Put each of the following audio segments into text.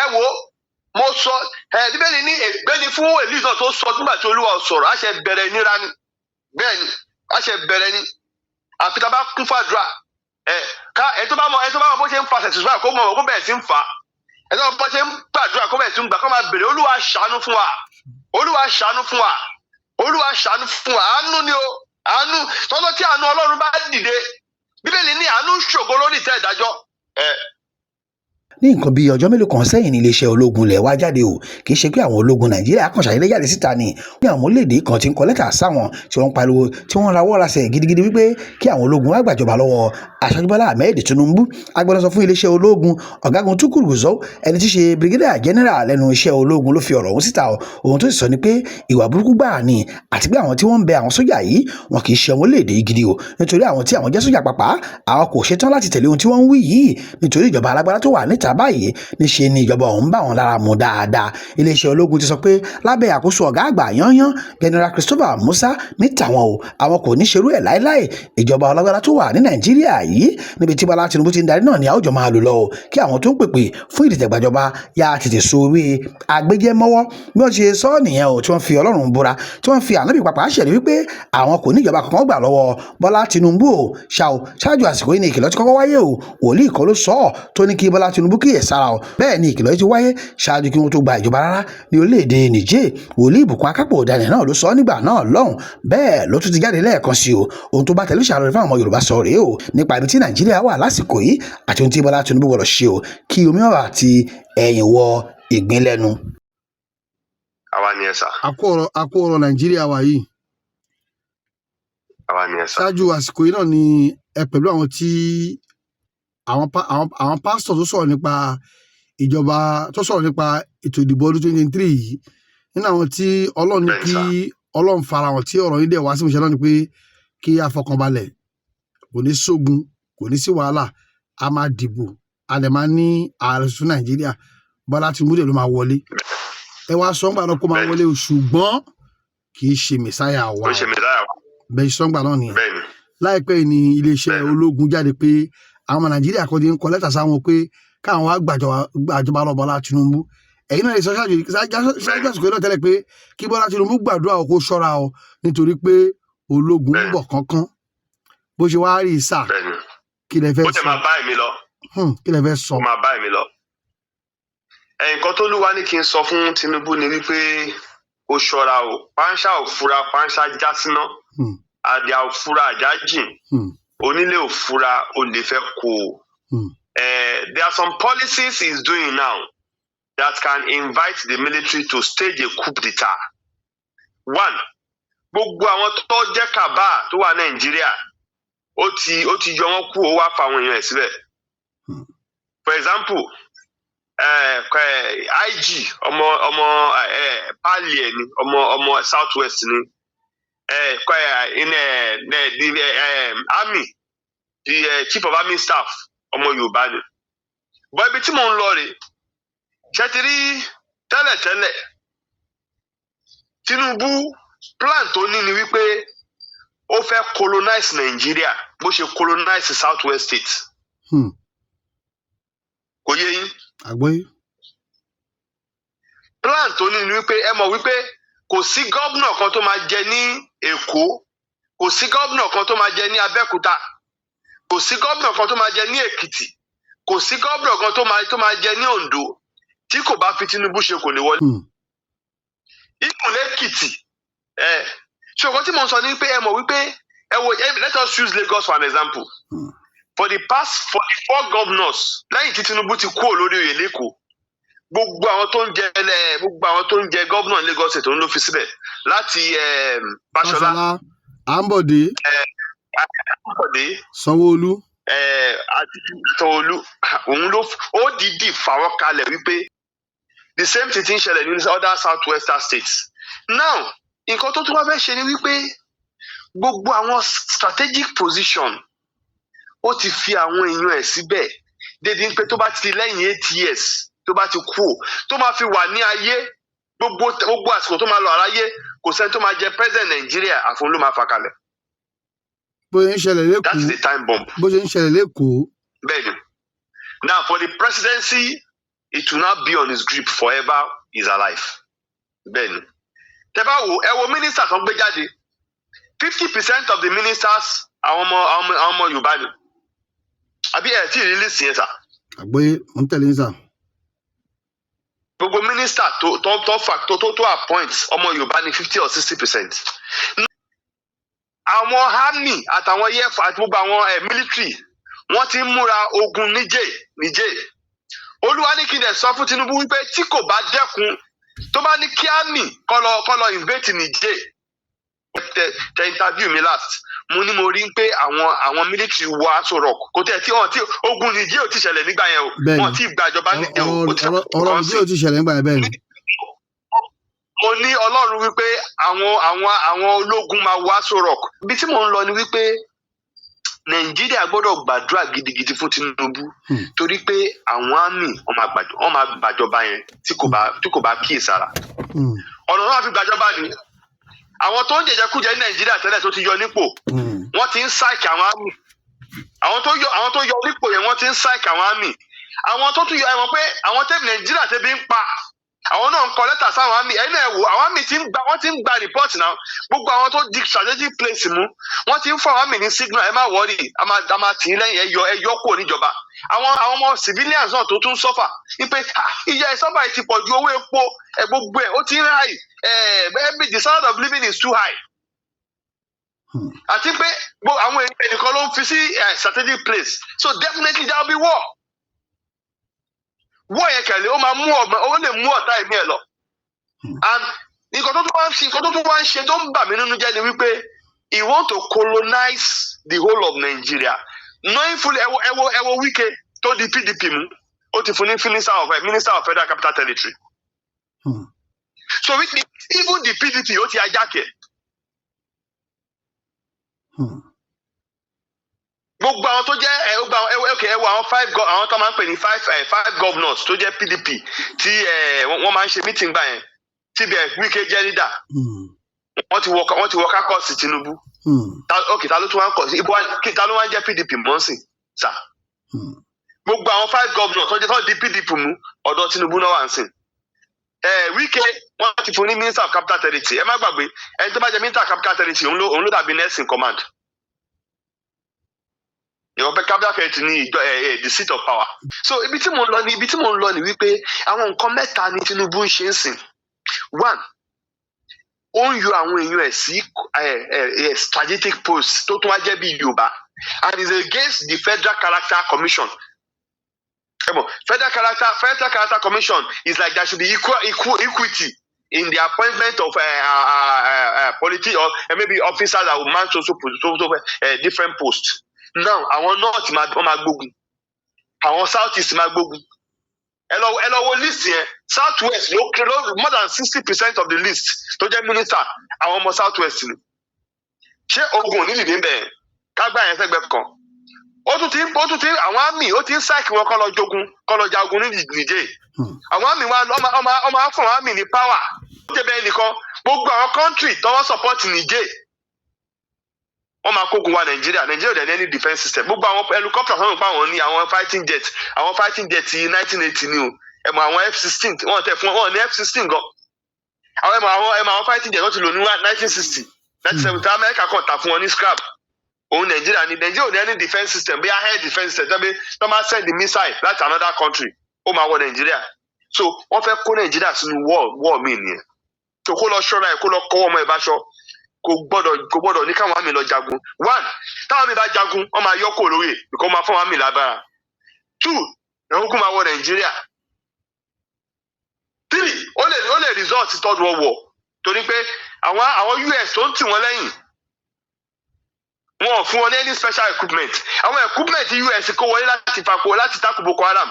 Ẹ wo, mo sọ ẹ, Bíbélì ní ègbé ni fún Èlíṣà tó sọ nígbà tí Olúwa ò sọ̀rọ̀. Àṣẹ bẹ̀rẹ̀ ìnira ni. Bẹ́ẹ̀ ni, àṣẹ bẹ̀rẹ̀ ni, àfi tá a bá kún fàdúrà. Ẹ ká ẹ tó bá mọ bó ṣe ń fa sẹ̀sùn kó mọ̀, kó bẹ̀rẹ̀ sí ń fà á. Ẹ tó bá mọ bó ṣe ń gbàdúrà, kó bẹ̀rẹ̀ sí ń gbà, kó máa bèrè. Olúwa ṣàánú fún wa, Olúwa ṣàánú fún wa, Olúwa ṣàánú fún wa. Àánú ni o, àánú tọ́lọ́. Tí àánú Ọlọ́run bá dìde, Bíbélì ní àánú ṣògo lórí ìtẹ́ ìdájọ́ ẹ. Ní nǹkan bíi ọjọ́ mélòó kan sẹ́yìn ní iléeṣẹ́ ológun ilẹ̀ wa jáde o. Kì í ṣe pé àwọn ológun Nàìjíríà kàn ṣàdédé jáde síta ni. Ní àwọn orílẹ̀-èdè kan ti ń kọ lẹ́tà sáwọn, tí wọ́n ń pariwo, tí wọ́n ń rawọ́ rasẹ̀ gidigidi wípé kí àwọn ológun wá gbàjọba lọ́wọ́ Aṣíwájú Bọ́lá Ahmed Tinubu. Agbẹnusọ fún iléeṣẹ́ ológun, Ọ̀gágun Tukur Gusau, ẹni tí í ṣe Brigadier General lẹ́nu iṣẹ́ ológun, ló fi ọ̀rọ̀ ọ̀hún síta o. Ohun tó sì sọ ni pé ìwà burúkú gbáà ni, àti pé àwọn tí wọ́n ń bẹ àwọn sójà yìí, wọn kì í ṣe ọmọ orílẹ̀-èdè yìí gidi o, nítorí àwọn tí àwọn jẹ́ sójà pàpà, àwọn kò ṣetán láti tẹ̀lé ohun tí wọ́n ń wí yìí, nítorí ìjọba alágbádá tó wà níta báyìí, níṣe ni ìjọba ọ̀hún bá wọn lára mu dáadáa. Iléeṣẹ́ ológun ti sọ pé lábẹ́ àkóso ọ̀gá àgbà yányán, General Christopher Musa, ní tàwọn o, àwọn kò ní ṣerú ẹ̀ láéláé. Ìjọba alágbádá tó wà ní Nàìjíríà yìí, níbi tí Bọ́lá Tinubu ti ń darí náà ni àwùjọ máa lò lọ o, kí àwọn tó ń pèpè fún ìdìtẹ̀gbàjọba yá tètè so ewé agbẹjẹmọ́wọ́. Bí wọ́n ṣe sọ nìyẹn o, tí wọ́n fi Ọlọ́run búra, tí wọ́n fi ànábì pàpà ṣẹ̀rí wípé àwọn kò ní ìjọba kankan gbà lọ́wọ́ Bọ́lá Tinubu o. Ṣá o, ṣáájú àsìkò yìí ni ìkìlọ̀ ti kọ́kọ́ wáyé o. Wòlíì kan ló sọ ọ́ tó ní kí Bọ́lá Tinubu kíyè sára o. Bẹ́ẹ̀ ni ìkìlọ̀ yìí ti wáyé ṣáájú kí wọ́n tó gba ìjọba rárá ní orílẹ̀-èdè Niger. Wòlíì Ìbùkún Akápò Daniel náà ló sọ ọ́ nígbà náà lọ́hùn. Bẹ́ẹ̀ ló tún ti jáde lẹ́ẹ̀kan sí o. Ohun tó bá tẹlifíṣàn rẹ̀ fáwọn ọmọ Yorùbá sọ rèé o, nípa ibi tí Nàìjíríà wà lásìkò yìí àti ohun tí Bọ́lá Tinubu gbọdọ̀ ṣe o, kí omi má bàa ti ẹ̀yìn wọ ìgbín lẹ́nu. Àwa ni ẹ sà. Àkó ọ̀rọ̀ Nàìjíríà wa yìí. Àwa ni ẹ sà. Ṣáájú àsìkò yìí náà ni ẹ pẹ̀lú àwọn tí àwọn pa- àwọn àwọn pásítọ̀ tó sọ̀rọ̀ nípa ìjọba, tó sọ̀rọ̀ nípa ètò ìdìbò ọdún 2023 yìí, nínú àwọn tí Ọlọ́run ní Bẹ́ẹ̀ni kí sà. Ọlọ́run farahàn, tí ọ̀rọ̀ yìí dẹ̀ wá sí ìmúṣẹ náà ni pé kí a fọkànbalẹ̀, kò ní sógun, kò ní sí wàhálà, a máa dìbò, a dẹ̀ máa ní ààrẹ tuntun Nàìjíríà, Bọ́lá Tinubu dẹ̀ ló máa wọlé. Ẹ wá sọ ńgbà náà kó máa wọlé o, ṣùgbọ́n kì í ṣe mẹsáyà wa. Ó ṣe mẹsáyà wa. Bẹ́ẹ̀ sọ́ngbà náà nìyẹn. Bẹ́ẹ̀ni. Láìpẹ́ yìí ni iléeṣẹ́ ológun jáde pé àwọn ọmọ Nàìjíríà kan ti ń kọ lẹ́tà sáwọn pé káwọn wá gbàjọba lọ Bọ́lá Tinubu. Ẹ̀yin náà lè sọ ṣáájú ṣáájú àsìkò yìí náà tẹ́lẹ̀ pé kí Bọ́lá Tinubu gbàdúrà o, kó ṣọ́ra o, nítorí pé ológun ń bọ̀ kánkán. Bó ṣe wá rí sà, kí lẹ fẹ́ Ó tẹ̀ sọ? máa bá èmi lọ. Kí lẹ fẹ́ sọ? Ó máa bá èmi lọ. Nǹkan tó lúwa ní kí n sọ fún Tinubu ni wípé ó ṣọ́ra o. Páńṣá ò fura, páńṣá já síná. Àdìà ò fura, àjá jìn. Onílé ò fura, olè fẹ́ kó o. There are some policies he's doing now that can invite the military to stage a coup d'etat. One, gbogbo àwọn tó jẹ́ cabal tó wà Nàìjíríà, ó ti yọ wọ́n kú, ó wá fa àwọn èèyàn ẹ̀ síbẹ̀. For example, IG, ọmọ pali ẹ̀ ni, ọmọ South West ni. In the army, the chief of army staff, ọmọ Yorùbá ni. Bọ́ ibi tí mò ń lọ rè, ṣe ti rí tẹ́lẹ̀tẹ́lẹ̀, Tinubu plan tó ní ni wípé ó fẹ́ colonize Nàìjíríà bó ṣe colonize South West states. Kò yé yín? Àgbọ́yé. Plan tó ní ni wípé, ẹ mọ̀ wípé kò sí gómìnà kan tó máa jẹ ní Èkó, kò sí gómìnà kan tó máa jẹ ní Abẹ́òkúta, kò sí gómìnà kan tó máa jẹ ní Èkìtì, kò sí gómìnà kan tó máa jẹ ní Oǹdó tí kò bá fi Tinubu ṣe, kò lè wọlé. Ìpínlẹ̀ Èkìtì ẹ ṣùgbọ́n tí mo ń sọ ni pé, ẹ mọ̀ wípé, ẹ wo, let us use Lagos for an example. For the past 44 governors lẹ́yìn tí Tinubu ti kúrò lórí oyè l'Ékòó, gbogbo àwọn tó ń jẹ gómìnà Lagos State, òun ló fi síbẹ̀, láti Fáṣọlá, Fáṣọlá, Àǹbọ̀dé, Bọ̀dé, Sanwó-Olú. Àti Sanwó-Olú. Òun ló ó dìídì fà wọ́n kalẹ̀ wípé the same thing ti ń ṣẹlẹ̀ ní other south western states. Now, nǹkan tó tún wá fẹ́ ṣe ni wípé gbogbo àwọn strategic position, ó ti fi àwọn èèyàn ẹ̀ síbẹ̀, débi pé tó bá ti lẹ́yìn 8 years tó bá ti kú ò, tó máa fi wà ní ayé, gbogbo àsìkò tó máa lọ àráyé, kò sẹ́ni tó máa jẹ president Nàìjíríà àfọ̀n ló máa fà kalẹ̀. Bó ṣe ń ṣẹlẹ̀ That is l'Ékòó. the time bomb. Bó ṣe ń ṣẹlẹ̀ l'Ékòó. Bẹ́ẹ̀ni. Now, for the presidency It will not be on his grip forever he's alive. Bẹ́ẹ̀ ni. Tẹ́ bá wo, ẹ wo minister tó ń gbé jáde, 50% of the ministers, àwọn ọmọ Yorùbá ni. Àbí ẹ tí ì rí list yẹn, sir? Àgbọ́yé, mò ń tẹ̀lé yín, sir. Gbogbo minister tó fà tó appoint, ọmọ Yorùbá ní 50 or 60%. Àwọn army àtàwọn air force àti gbogbo àwọn military, wọ́n ti ń múra ogun Níjẹ̀. Olúwa ní kí n dẹ̀ sọ fún Tinubu wípé tí kò bá dẹ́kun, tó bá ní kí army kó lọ invade Níjẹ̀. Tẹ interview mi last, mo ní mo rí pé àwọn military wọ Aso Rock. Kò tẹ̀ tí wọn tí ogun Níjẹ̀ ò ti ṣẹlẹ̀ nígbà yẹn o. Wọn ti gbàjọba Níjẹ̀ o. Ọ̀rọ̀ Ó ti ọ̀rọ̀ ọ̀rọ̀ tí ò ti ṣẹlẹ̀ nígbà yẹn, bẹ́ẹ̀ ni. Mo ní Ọlọ́run wípé àwọn ológun máa wọ Aso Rock. Ibi tí mò ń lọ ni wípé Nàìjíríà gbọ́dọ̀ gbàdúrà gidigidi fún Tinubu, torí pé àwọn army wọ́n máa gbàjọba yẹn tí kò bá kíyèsára. Ọ̀nà náà fi gbàjọba ni àwọn tó ń jẹjẹkújẹ ní Nàìjíríà tẹ́lẹ̀ tó ti yọ nípò, wọ́n ti ń sáìkì àwọn army. Àwọn tó yọ nípò yẹn, wọ́n ti ń sáìkì àwọn army. Àwọn tó tún yọ ẹ̀wọ̀n pé àwọn tẹ́bi Nàìjíríà tẹ́bi ń pa, àwọn náà ń kọ lẹ́tà sáwọn army. Ẹ̀yin náà wò, àwọn army ti ń gba, wọ́n ti ń gba report náà. Gbogbo àwọn tó di strategic place mú, wọ́n ti ń fún àwọn army ní signal: "Ẹ má worry, a máa tì í lẹ́yìn, ẹ yọ kúrò níjọba." Àwọn ọmọ civilians náà tó tún suffer wípé, "Ah, ìyà ìsọ́fà yìí ti pọ̀ ju, owó epo ẹ, gbogbo ẹ̀ ó ti ń high ẹ, the standard of living is too high." Àti pé gbogbo àwọn èèyàn ẹnìkan ló ń fi sí strategic place, so definitely there will be war. War yẹn kẹ̀lé, ó máa mú ọmọ, ó lè mú ọ̀tá ẹ̀mí ẹ̀ lọ. And nǹkan tó tún wá ń ṣe tó ń bà mí nínú jẹ́ ni wípé he want to colonize the whole of Nigeria, knowing fully. Ẹ wo Wike tó di PDP mú, ó ti fún ní minister of Federal Capital Territory. So which means even the PDP, ó ti hijack ẹ̀. Gbogbo àwọn tó jẹ́ ẹ, gbogbo àwọn ẹ, ok, ẹ wo àwọn àwọn tó máa ń pè ní five governors tó jẹ́ PDP tí ẹ wọ́n máa ń ṣe meeting gbà yẹn, tí bẹ́ẹ̀ Wike jẹ́ leader. Wọ́n ti wọ caucus Tinubu. Ok, ta ló tún wá ń kọ sí ibo ta ló wá ń jẹ́ PDP mọ́sìn, sir? Gbogbo àwọn five governors tó jẹ́ tó di PDP mú, ọ̀dọ̀ Tinubu náà wà ń sìn. Ẹ Wike, wọ́n ti fún ní minister of capital territory. Ẹ má gbàgbé, ẹni tó bá jẹ́ minister of capital territory, òun ló dàbí next in command. Ìwọ̀n pé capital territory ní ìjọ ẹ ẹ the seat of power. So ibi tí mò ń lọ ni wípé àwọn nǹkan mẹ́ta ni Tinubu ń ṣe ń sìn. One, ó ń yọ àwọn èèyàn ẹ̀ sí ẹ ẹ ẹ strategic post tó tún wá jẹ́ bí Yorùbá, and is against the Federal Character Commission. Ẹ mọ̀, Federal Character Commission is like there should be equal equity in the appointment of politi or maybe officers that will man so so different posts. Now àwọn north máa, wọ́n máa gbógun, àwọn south east máa gbógun. Ẹ lọ wo list yẹn, south west ló more than 60% of the list tó jẹ́ minister, àwọn ọmọ south west ni. Ṣé ogun ò ní dìde ń bẹ̀? Kágbá yẹn sẹ́gbẹ̀ẹ́ kan. Ó tún ti àwọn army, ó ti ń sáìkì wọn kọ́ lọ jogun, kọ́ lọ jagun ní Niger. Àwọn army wa, ọmọ fún àwọn army ní power. Ó jẹ́ bẹ́ẹ̀ nìkan, gbogbo àwọn country tó wọ́n support Niger, wọ́n máa kógun wa Nàìjíríà. Nàìjíríà ò dẹ̀ ní any defence system. Gbogbo àwọn helicopter tó ń pa àwọn ní àwọn fighting jet 1980 ni o. Ẹ mọ̀ àwọn F-16 wọ́n tẹ̀ fún wọn ní F-16 gan. Àwọn ẹ mọ̀ àwọn fighting jet wọ́n ti lò ní 1960, 1970, Amẹ́ríkà kàn tà fún wọn ní scrap. Òun Nàìjíríà ní, Nàìjíríà ò ní any defence system, bí air defence system tẹ́bí tó máa send the missile láti another country, ó máa wọ Nàìjíríà. So wọ́n fẹ́ kó Nàìjíríà sínú war míì nìyẹn. Tó kó lọ ṣọ́ra ẹ̀, kó lọ kọ́ ọmọ ẹ̀ báṣọ. Kò gbọ́dọ̀ ní káwọn army lọ jagun. One, táwọn army bá jagun, wọ́n máa yọ kó lóye because wọ́n máa fún àwọn army lágbára. Two, ogun máa wọ Nàìjíríà. Three, ó lè result third world war, torí pé àwọn US tó ń tì wọ́n lẹ́yìn, wọn ò fún wọn ní any special equipment. Àwọn equipment US kó wọlé láti fako láti takò Boko Haram,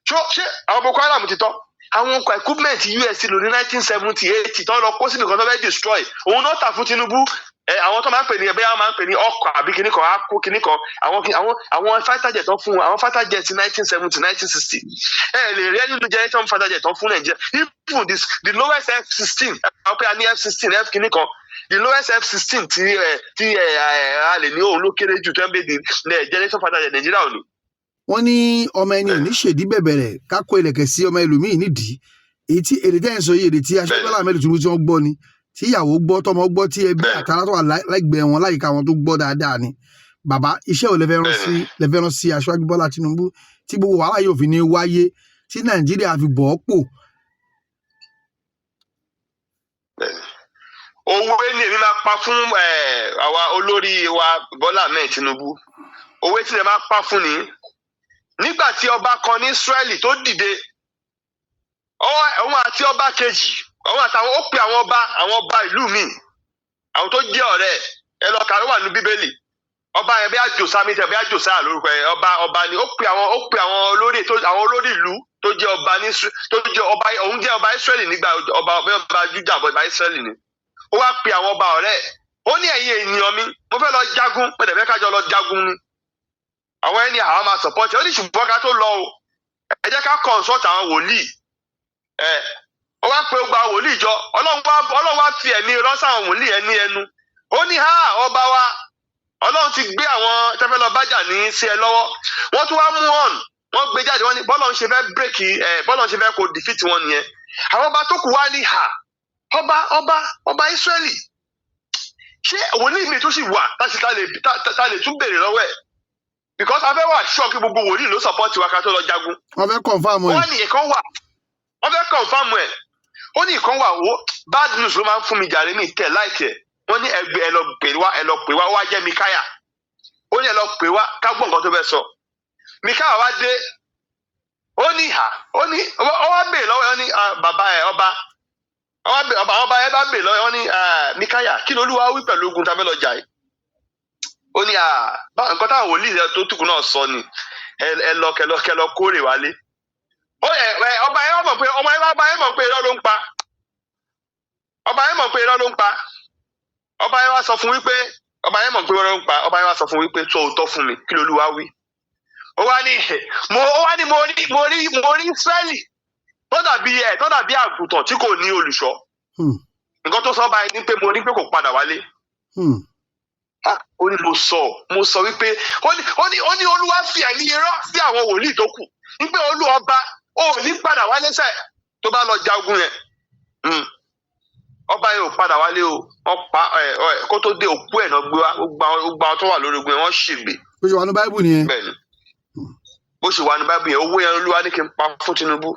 ṣé àwọn Boko Haram ti tọ́? Àwọn ọkọ̀ equipment US lò ní 1970, 80, tó lọ kó síbi kan tó fẹ́ destroy, òun náà tà fún Tinubu. Ẹ àwọn tó máa ń pè ní ẹgbẹ́, àwọn máa ń pè ní ọkọ̀ àbí kíní kan, á kó kíní kan, àwọn fighter jet tó fún wọn, àwọn fighter jet 1970, 1960, ẹ lè rí ẹni generation fighter jet tó fún Nàìjíríà. Even this, the lowest F-16, ẹ pé a ní F-16, F kíní kan, the lowest F-16 tí ẹ a lè ní òun ló kéré jù tó ń bẹ di generation fighter jet, Nàìjíríà ò ní. Wọ́n ní ọmọ ẹni ò ní ṣèdí bẹ̀bẹ̀rẹ̀ ká kó ilẹ̀kẹ̀ sí ọmọ ẹlòmíì nídìí. Èyí tí èdè tẹ́ ẹ̀ ń sọ yìí, èdè tí Aṣíwájú Bọ́lá Ahmed Tinubu tí wọ́n gbọ́ ni, tí ìyàwó gbọ́, tọmọ gbọ́, tí ẹbí àtàrà tó wà lẹ́gbẹ̀ẹ́ wọn, láyìíká wọn tó gbọ́ dáadáa ni. Bàbá, iṣẹ́ ò lẹ fẹ́ rán sí Aṣíwájú Bọ́lá Tinubu tí gbogbo wàhálà yóò fi ní wáyé, tí Nàìjíríà fi bọ̀ ọ́ pò? Òwe ni èmi máa pa fún àwa olórí wa Bọ́lá Ahmed Tinubu. Òwe tí ẹ máa pa fún ni, nígbà tí ọba kan ní Israẹli tó dìde, òun àti ọba kejì, òun àtàwọn, ó pe àwọn ọba ìlú mi, àwọn tó jẹ́ ọ̀rẹ́ ẹ, lọ kàwé, wà ní Bíbélì. Ọba yẹn, bí Jòsámì tẹ, bí Jòsáyà lórúkọ ẹ. Ọba ni ó pe àwọn olórí tó àwọn olórí ìlú tó jẹ́ ọba ní tó jẹ́ ọba. Òun jẹ́ ọba Israẹli nígbà ọba Júdà, ọba Israẹli ni. Ó wá pe àwọn ọba ọ̀rẹ́ ẹ̀. Ó ní, "Ẹ̀yin ènìyàn mi, mo fẹ́ lọ jagun, mo dẹ̀ fẹ́ ká jọ lọ jagun ni." Àwọn ẹni àwọn máa support ẹ. Ó ní, "Ṣùgbọ́n ká tó lọ o, ẹ jẹ́ ká consult àwọn wòlíì ẹ." Ó wá pe gbogbo àwọn wòlíì jọ. Ọlọ́run wá fi ẹ̀mí irọ́ sáwọn wòlíì ẹ ní ẹnu. Ó ní, "Ha, ọba wa, Ọlọ́run ti gbé àwọn tẹ́fẹ́ lọ bájà ní sí ẹ lọ́wọ́." Wọ́n tún wá mú ọ̀n wọ́n gbé jáde. Wọ́n ní bọ́lọ̀ ń ṣe fẹ́ break ẹ, bọ́lọ̀ ń ṣe fẹ́ kó defeat wọn nìyẹn. Àwọn ọba tó kù wá ní, "Ha, ọba Ísírẹ́lì, ṣé wòlíì mi tó sì wà tá lè tún béèrè lọ́wọ́ ẹ̀? Because a fẹ́ wà sure kí gbogbo wòlíì ló support wa ká tó lọ jagun." Wọ́n fẹ́ confirm ẹ̀. Wọ́n ní ìkan wà, wọ́n fẹ́ confirm ẹ̀. Ó ní ìkan wà wo, bad news ló máa ń fún mi jàre, mi tẹ̀ láìkẹ̀. Wọ́n ní ẹgbẹ́ ẹ lọ pè wá, ẹ lọ pè wá. Ó wá jẹ́ Mikaya. Ó ní, "Ẹ lọ pè wá ká gbọ́ nǹkan tó fẹ́ sọ." Mikaya wá dé. Ó ní hà, ó ní ó wá bèèrè lọ́wọ́ ẹ̀. Ó ní, "Ah, bàbá ẹ̀ ọba." Ó wá bèèrè ọba, ọba ẹ bá bèèrè lọ́wọ́ ẹ̀. Ó ní, "Ah, Mikaya, kí ni Olúwa wí pẹ̀lú ogun tá a fẹ́ lọ jà yìí?" Ó ní, "Ah, nǹkan táwọn wòlíì rẹ tó tukù náà sọ ni, ẹ lọ kẹ lọ kórè wálé." Ó ẹ ẹ ọba ẹ mọ̀ pé ọba ẹ ọba ẹ mọ̀ pé irọ́ ló ń pa. Ọba ẹ mọ̀ pé irọ́ ló ń pa. Ọba ẹ wá sọ fún wípé, ọba ẹ mọ̀ pé irọ́ ló ń pa. Ọba ẹ wá sọ fún wípé, "Tó òótọ́ fún mi, kí lolúwa wí?" Ó wá ní, Mo rí Ísírẹ́lì tó dàbí àgùntàn tí kò ní olùṣọ́." Nǹkan tó sọ báyìí ni pé, "Mo rí pé kò padà wálé." Ah, ó ní, mo sọ wípé ó ní Olúwa fi ẹ̀mí irọ́ sí àwọn wòlíì tó kù wípé olú ọba ò ní padà wálé sẹ́ tó bá lọ jagun yẹn. Ọba yẹn ò padà wálé o. Wọ́n pa ẹ ẹ kó tó dé, òkú ẹ̀ náà gbé wá. Gbogbo àwọn tó wà lórí ogun yẹn, wọ́n ṣègbè. Bó ṣe wà ní Báíbù nìyẹn. Bẹ́ẹ̀ ni, bó ṣe wà ní Báíbù yẹn. Owó yẹn Olúwa ní kí n pa fún Tinubu.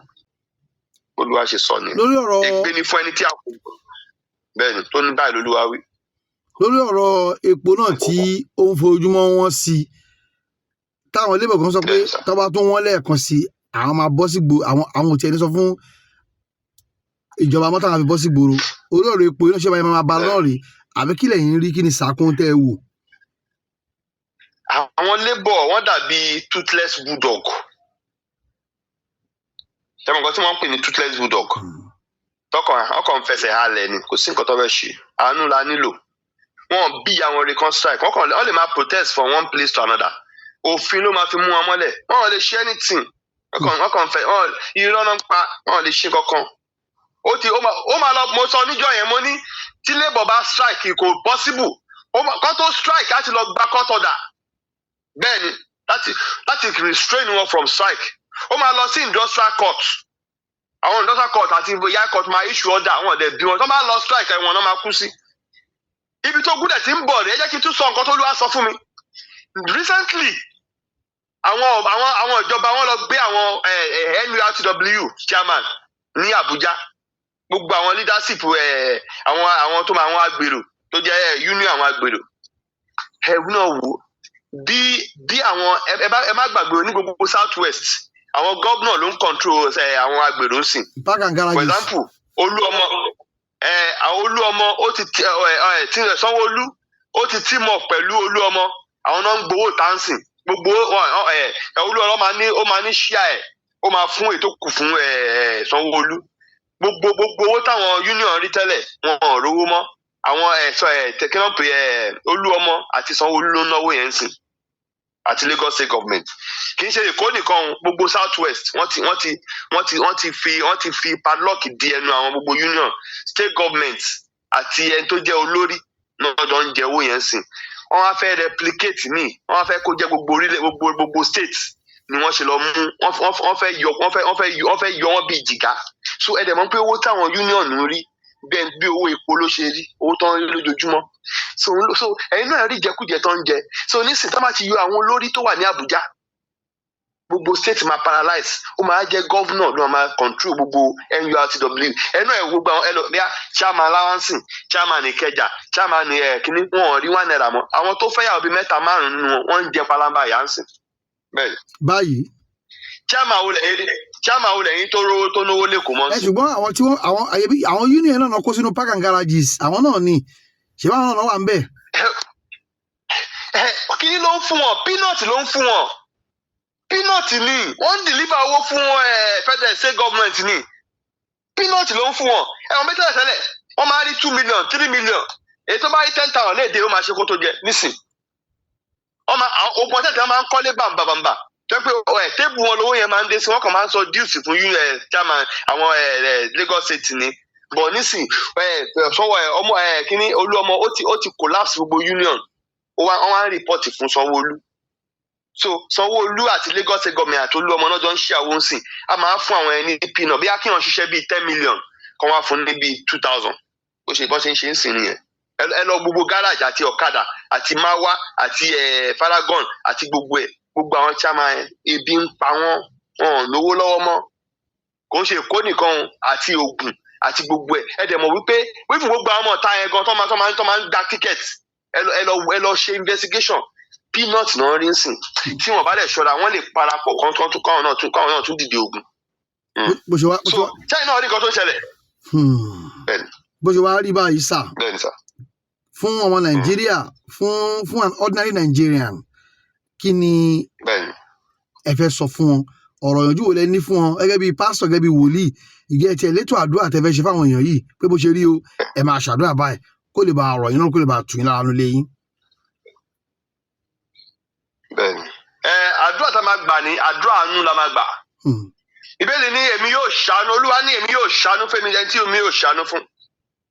Olúwa ṣe sọ ni. Lórí ọ̀rọ̀ Ègbé ni fún ẹni tí a kò gbọ́. Bẹ́ẹ̀ ni, tó ní báyìí lolúwa wí. Lórí ọ̀rọ̀ epo náà tí ó ń fojoojúmọ́ wọ́n sí i, táwọn labour kan sọ pé Bẹ́ẹ̀ni sir. tó bá tún wọ́n lẹ́ẹ̀kan sí i, àwọn máa bọ́ sí gbòòrò, àwọn ò tiẹ̀ ní sọ fún ìjọba mọ́ táwọn fi bọ́ sí gbòòrò. Orí ọ̀rọ̀ epo iná, ṣé báyìí máa ba lọ́rọ̀ rí, àbí kí lẹ̀yin rí? Kí ni sàkún tẹ́ ẹ wò? Àwọn labour, wọ́n dàbí toothless bulldog. Ṣé mo nǹkan tí wọ́n ń pè ní toothless bulldog? Tọkàn ọkàn ń fẹsẹ̀ halẹ̀ ni, kò sí nǹkan tó fẹ́ ṣe. Àánú la nílò. Wọn bí àwọn recon strike, wọ́n kàn wọ́n lè máa protest from one place to another. Òfin ló máa fi mú wọn mọ́lẹ̀. Wọn ò lè ṣe anything. Wọ́n kàn fẹ́ wọ́n, irọ́ náà ń pa. Wọn ò lè ṣe kankan. Ó ti ó máa lọ. Mo sọ níjọ́ yẹn, mo ní tí labour bá strike, kò possible. Kó tó strike, láti lọ gba court order. Bẹ́ẹ̀ ni, láti restrain wọn from strike, ó máa lọ sí industrial court. Àwọn industrial court àti high court máa issue order. Àwọn ọ̀dẹ̀ bí wọn tó máa lọ strike, ẹ̀wọ̀n náà máa kú sí. Ibi tó gúdẹ̀ tí ń bọ̀ rẹ̀, ẹ jẹ́ kí n tún sọ nǹkan tó lùwà sọ fún mi recently. Àwọn ìjọba, wọn lọ gbé àwọn NURTW chairman ní Abuja, gbogbo àwọn leadership àwọn tó máa, àwọn agbèrò tó jẹ́ union, àwọn agbèrò ẹ náà. Wò bí àwọn ẹ má gbàgbé o, ní gbogbo South West, àwọn gómìnà ló ń control àwọn agbèrò ń sìn. Park and For garages. example, Olúọmọ ẹ, àwọn Olúọmọ, ó ti ẹ ẹ tí Sanwó-Olú, ó ti team up pẹ̀lú Olúọmọ. Àwọn náà ń gbowó táǹsìn gbogbo ẹ ẹ. Olúọmọ máa ní, ó máa ní ṣíà ẹ, ó máa fún ètò kù fún ẹ ẹ Sanwó-Olú. Gbogbo owó táwọn union rí tẹ́lẹ̀, wọn ò rówó mọ́. Àwọn ẹ sọ ẹ tẹkínà pé ẹ Olúọmọ àti Sanwó-Olú ló ń náwó yẹn ń sìn, àti Lagos State government. Kì í ṣe Èkó nìkan o, gbogbo South West, wọ́n ti fi padlock di ẹnu àwọn gbogbo union. State government àti ẹni tó jẹ́ olórí náà jọ ń jẹ owó yẹn sìn. Wọ́n wá fẹ́ replicate míì, wọ́n wá fẹ́ kó jẹ́ gbogbo orílẹ̀, gbogbo state. Ni wọ́n ṣe lọ mú wọ́n fẹ́ yọ wọ́n fẹ́ yọ wọ́n bíi jìgá. So ẹ dẹ̀ mọ̀ pé owó táwọn union ń rí bẹ́ẹ̀ bí owó epo ló ṣe rí, owó tó ń rí lójoojúmọ́. So ẹ̀yin náà rí ìjẹkújẹ tó ń jẹ. So nísìnyí, tó bá ti yọ àwọn olórí tó wà ní Àbújá, gbogbo state máa paralyze. Ó máa jẹ́ governor ló máa control gbogbo NURTW. Ẹnu ẹ̀, gbogbo àwọn ẹlọ bíi chairman allowance, chairman Ìkẹjà, chairman ẹ̀ kínní, wọn ò rí ₦1 mọ́. Àwọn tó fẹ́ yàwó bíi mẹ́ta, márùn-ún nínú wọn, wọ́n ń jẹ palamba yà ń sìn bẹ́ẹ̀. Báyìí. Chairman wo lẹ́yìn tó rówó tó náwó lẹ́kọ̀ọ́ mọ́? Ẹ sí. Ṣùgbọ́n àwọn tí wọ́n àwọn àyèbí àwọn union náà kó sínú park and garages, àwọn náà ni ṣé báwọn náà wà ń bẹ̀. Ẹ kí ló ń fún wọn? Peanut ló ń fún wọn, peanut ni wọ́n ń deliver owó fún wọn. Ẹ federal, state government ni, peanut ló ń fún wọn. Ẹ̀wọ̀n mẹ́tẹ̀lẹ̀ tẹ́lẹ̀, wọ́n máa rí 2 million, 3 million. Èyí tó bá rí 10,000 léde, ó máa ṣe kó tó jẹ nísìn. Wọ́n máa àwọn ogun ọ̀tẹ̀ tí wọ́n máa ń kọ́lé bàǹbàǹbà tó yẹ pé ẹ table wọn lówó yẹn máa ń dé sí. Wọ́n kàn máa ń sọ dues fún ẹ chairman àwọn ẹ ẹ Lagos State ni. But nísìn, ẹ sọwọ ẹ ọmọ ẹ kíní Olúọmọ, ó ti collapse gbogbo union. Ó wá, wọ́n wá ń report fún Sanwó-Olú. So Sanwó-Olú àti Lagos State government àti Olúọmọ náà jọ ń ṣe àwọn òsìn. A máa ń fún àwọn ẹni peanut, bí akíyan ṣiṣẹ́ bíi 10 million kan, wá fún ní bíi 2,000. Bó ṣe bọ́n ṣe ń ṣe ń sìn nìyẹn. Ẹ lọ gbogbo garage àti ọ̀kadà àti mawa àti ẹ Paragon àti gbogbo ẹ, gbogbo àwọn chairman ẹ, ebi ń pa wọ́n, wọn ò lówó lọ́wọ́ mọ́. Kò ń ṣe Èkó nìkan o, àti Ògùn àti gbogbo ẹ. Ẹ dẹ̀ mọ̀ wípé wípé gbogbo àwọn ọmọ ọ̀tá yẹn gan tó máa ń gba ticket, ẹ lọ ṣe investigation, peanut náà rí ń sìn. Tí wọn bá dẹ̀ ṣọ́ra, wọ́n lè parapọ̀ kán tún káwọn náà tún dìde ogun. Bó ṣe wá bó ṣe So wá China náà rí nǹkan tó ń ṣẹlẹ̀. Bẹ́ẹ̀ni. Bó ṣe wá rí báyìí sà, Bẹ́ẹ̀ni sà. fún ọmọ Nàìjíríà, fún an ordinary Nigerian, kí ni ẹ fẹ́ sọ fún wọn? Ọ̀rọ̀ ìyànjú wo lẹ ní fún wọn gẹ́gẹ́ bí pásítọ̀, gẹ́gẹ́ bí wòlíì? Ìjẹ́ tiẹ̀ létò àdúrà tẹ́ fẹ́ ṣe fáwọn èèyàn yìí pé bó ṣe rí o, ẹ máa ṣàdúrà báyìí kó lè bá ọ̀rọ̀ yín náà, kó lè bá tù yín lára nulẹ̀ yín? Bẹ́ẹ̀ni, ẹ àdúrà tá a máa gbà ní àdúrà àánú la máa gbà. Ìbéèrè ní èmi yóò ṣàánú, Olúwa ní èmi yóò ṣàánú fẹ́mi ẹni tí èmi yóò ṣàánú fún.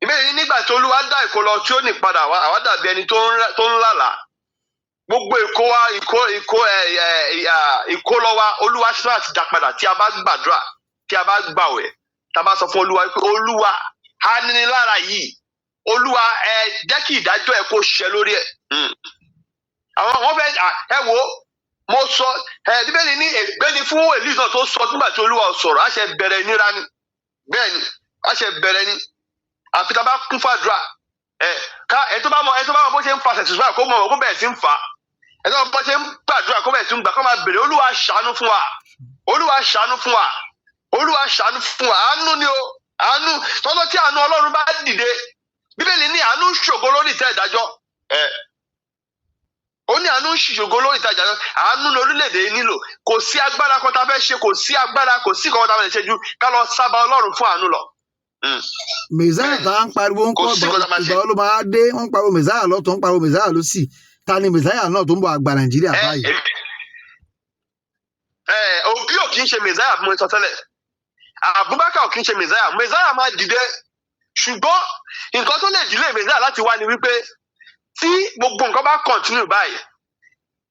Ìbéèrè ní nígbà tí Olúwa dá ìkó lọ tí ó ní padà wá, àwa dàbí ẹni tó ń lálàá. Gbogbo ìkó wa, ìkó ìkó ẹ ẹ ìkó lọ wa, Olúwa ṣe láti dá padà tí a bá gbàdúrà, tí a bá gbàwẹ̀, tá a bá sọ fún Olúwa pé Olúwa, aninilára yìí, Olúwa, ẹ jẹ́ kí ìdájọ́ ẹ kó ṣẹ lórí ẹ̀. Àwọn wọn fẹ́ ẹ wo, mo sọ ẹ, Bíbélì ní ègbé ni fún Èlíṣà tó sọ nígbà tí Olúwa ò sọ̀rọ̀. Àṣẹ bẹ̀rẹ̀ ìnira ni. Bẹ́ẹ̀ ni, àṣẹ bẹ̀rẹ̀ ni. Àfi tá a bá kún fàdúrà ẹ ká ẹ tó bá mọ bó ṣe ń fa ṣẹ̀ṣẹ̀ kó mọ̀, kó bẹ̀rẹ̀ sí ń fà á. Ẹ tó bá mọ bó ṣe ń gbàdúrà, kó bẹ̀rẹ̀ sí ń gbà, kó máa bèrè: Olúwa, ṣàánú fún wa. Olúwa, ṣàánú fún wa. Olúwa, ṣàánú fún wa. Àánú ni o, àánú tọ́lọ́. Tí àánú Ọlọ́run bá dìde, Bíbélì ní àánú ń ṣògo lórí ìtẹ́ ìdájọ́. Ẹ ó ní àánú ń ṣògo lórí ìtẹ́ ìdájọ́. Àánú ní orílẹ̀-èdè yìí nílò. Kò sí agbára kan tá a fẹ́ ṣe, kò sí agbára, kò sí kan tá a fẹ́ ṣe ju ká lọ sábà Ọlọ́run fún àánú lọ. Mẹsáyà tá à ń pariwo ń Kò kọ́ sí nǹkan tá a máa ṣe. Ìgbà wo ló máa dé? Wọ́n ń pariwo mẹsáyà lọ́tọ̀, ń pariwo mẹsáyà lọ́sì. Ta ni mẹsáyà náà tó ń bọ̀ àgbà Nàìjíríà báyìí? Ẹ Òbí ò kì í ṣe mẹsáyà bí mo sọ tẹ́lẹ̀. Abubakar ò kì í ṣe mẹsáyà. Mẹsáyà máa dìde, ṣùgbọ́n nǹkan tó lè dìlé mẹsáyà láti wá ni wípé tí gbogbo nǹkan bá continue báyìí,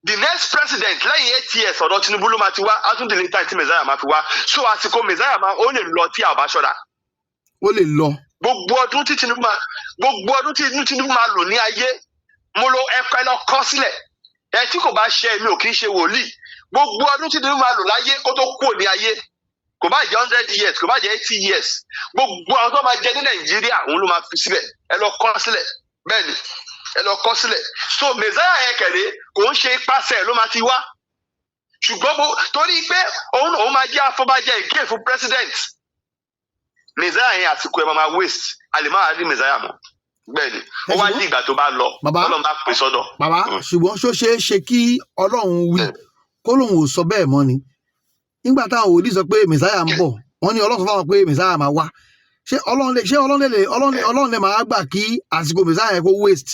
the next president lẹ́yìn 8 years, ọ̀dọ̀ Tinubu ló máa ti wá. Á tún delay time tí mẹsáyà máa fi wá. So àsìkò mẹsáyà máa ó lè lọ tí a ò bá ṣọ́ra. Ó lè lọ. Gbogbo ọdún tí Tinubu máa lò ní ayé, mo lo ẹkọ, ẹ lọ kọ sílẹ̀. Ẹ tí kò bá ṣe, èmi ò kì í ṣe wòlíì. Gbogbo ọdún tí Tinubu máa lò láyé kó tó kúrò ní ayé, kò bá jẹ́ 100 years, kò bá jẹ́ 80 years, gbogbo àwọn tó máa jẹ ní Nàìjíríà, òun ló máa fi síbẹ̀. Ẹ lọ kọ sílẹ̀. Bẹ́ẹ̀ ni, ẹ lọ kọ sílẹ̀. So mẹsáyà yẹn kẹ̀lé, kò ń ṣe ipasẹ̀ ló máa ti wá, ṣùgbọ́n bó torí pé òun máa jẹ́ afọbajẹ ìké fún president, mẹsáyà yẹn, àsìkò ẹ̀ máa waste. A lè máa rí mẹsáyà mọ́. Bẹ́ẹ̀ ni, ó wá ṣùgbọ́n di ìgbà tó bá lọ, Bàbá. Ọlọ́run bá pè sọ́dọ̀. Bàbá, ṣùgbọ́n ṣó ṣeé ṣe kí Ọlọ́run wí kó lóun ò sọ bẹ́ẹ̀ mọ́ ni? Nígbà táwọn wòlíì sọ pé mẹsáyà ń bọ̀, wọ́n ní Ọlọ́run sọ fáwọn pé mẹsáyà máa wá. Ṣé Ọlọ́run lè máa gbà kí àsìkò mẹsáyà yẹn kó waste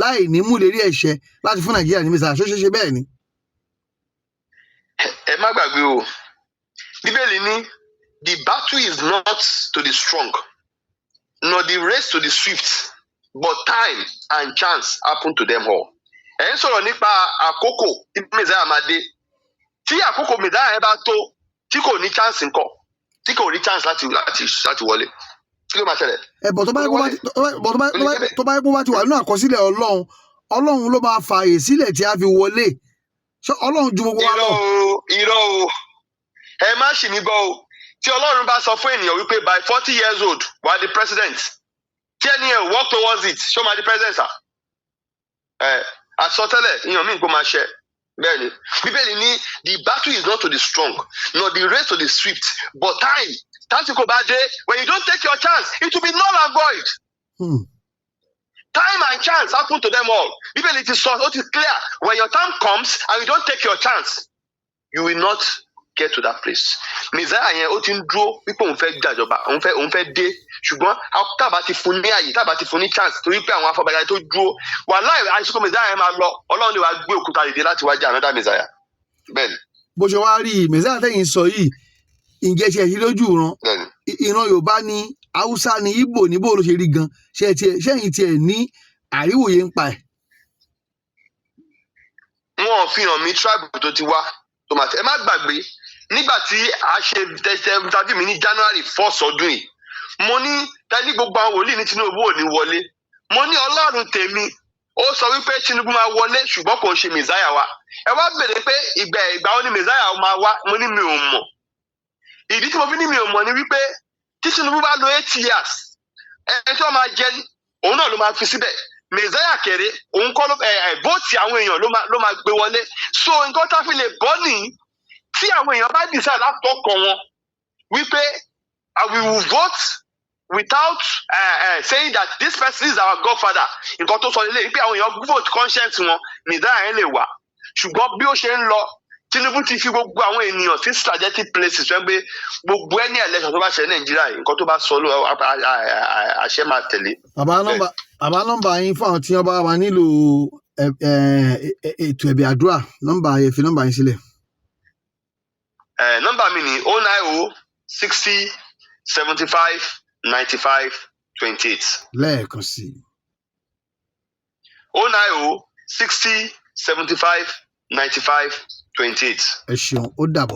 láì ní mú lérí ẹ̀ṣẹ̀ láti fún Nàìjíríà ní mẹsáyà? Ṣó ṣeé ṣe bẹ́ẹ̀ ni? Ẹ má gbàgbé o, Bíbélì ní the battle is not to the strong nor the race to the swift, but time and chance happen to them all. Ẹ ń sọ̀rọ̀ nípa àkókò tí mẹsáyà máa dé. Tí àkókò Messiah yẹn bá tó, tí kò ní chance ńkọ́? Tí kò ní chance láti wọlé, kí ló máa ṣẹlẹ̀? Ẹ bọ̀ tó bá yẹ kó bá ti bọ̀ tó bá yẹ kó bá ti wà nínú àkọsílẹ̀ Ọlọ́run, Ọlọ́run ló máa fààyè sílẹ̀ tí a fi wọlé. Ṣé Ọlọ́run ju gbogbo wa Irọ́ lọ? o, irọ́ o, ẹ má ṣì mí gbọ́ o. Tí Ọlọ́run bá sọ fún ènìyàn wípé by 40 years old, wà á di president, tí ẹni yẹn work towards it, ṣó máa di president sà? Ẹ àsọtẹ́lẹ̀ ìyàn míì kó máa ṣẹ. Bẹ́ẹ̀ ni Bíbélì ní, "The battle is not to the strong, nor the race to the swift, but time." Tásìkò bá dé, when you don't take your chance, it will be null and void. Time and chance happen to them all. Bíbélì ti sọ, ó ti clear. When your time comes and you don't take your chance, you will not get to that place. Messiah yẹn, ó ti ń dúró wípé òun fẹ́ gbàjọba, òun fẹ́ dé, ṣùgbọ́n tábà ti fún ní àyè, tábà ti fún ní chance, torí pé àwọn afọbajẹ tó dúró wàláì, àìsíkò Messiah yẹn máa lọ, Ọlọ́run lè wá gbé òkúta dìde láti wá jẹ another Messiah. Bẹ́ẹ̀ni. Bó ṣe wá rí Messiah tẹ̀yìn sọ yìí, ǹjẹ́ ṣe rí lójú ìran? Bẹ́ẹ̀ni. Ìran Yorùbá ni, Haúsá ni, Ìgbò ní, bó ló ṣe rí gan? Ṣe tiẹ̀ ṣẹ́yìn tiẹ̀ ní àríwòye ń pa ẹ̀? Wọn ò fi hàn mí tribe tó ti wá tó máa tẹ. Ẹ má gbàgbé, nígbà tí a ṣe tẹsẹ interview mi ní January 1 ọdún yìí, mo ní tẹ́lí gbogbo àwọn wòlíì ní Tinubu ò ní wọlé. Mo ní Ọlọ́run tèmi ó sọ wípé Tinubu máa wọlé, ṣùgbọ́n kò ń ṣe Messiah wa. Ẹ wá bèrè pé ìgbà wo ni Messiah máa wá? Mo ní mi ò mọ̀. Ìdí tí mo fi ní mi ò mọ̀ ni wípé tí Tinubu bá lo 8 years, ẹni tí wọ́n máa jẹ, òun náà ló máa fi síbẹ̀. Messiah kéré, òun kọ́ ló ẹ vote àwọn èèyàn ló máa gbé wọlé. So nǹkan tá a fi lè bọ́ nìyí, tí àwọn èèyàn bá decide látọkàn wọn wípé we will vote without saying that this person is our godfather, nǹkan tó sọ lélẹ̀ wípé àwọn èèyàn vote conscience wọn, Messiah yẹn lè wà. Ṣùgbọ́n bí ó ṣe ń lọ, Tinubu ti fi gbogbo àwọn ènìyàn sí strategic places fẹ́ pé gbogbo ẹni election tó bá ṣe ní Nàìjíríà yìí, nǹkan tó bá sọ ló àṣẹ máa tẹ̀lé. Bàbá, nọ́mbà, bàbá, nọ́mbà yín fún àwọn tí wọ́n bá wà nílò ètò ẹ̀bẹ̀ àdúrà, nọ́mbà yẹn, fi nọ́mbà yín sílẹ̀. Nọ́mbà mi ni 090 60 75 95 28. Lẹ́ẹ̀kan sí i. 090 60 75 95 28. Ẹ ṣeun, ó dàbọ̀.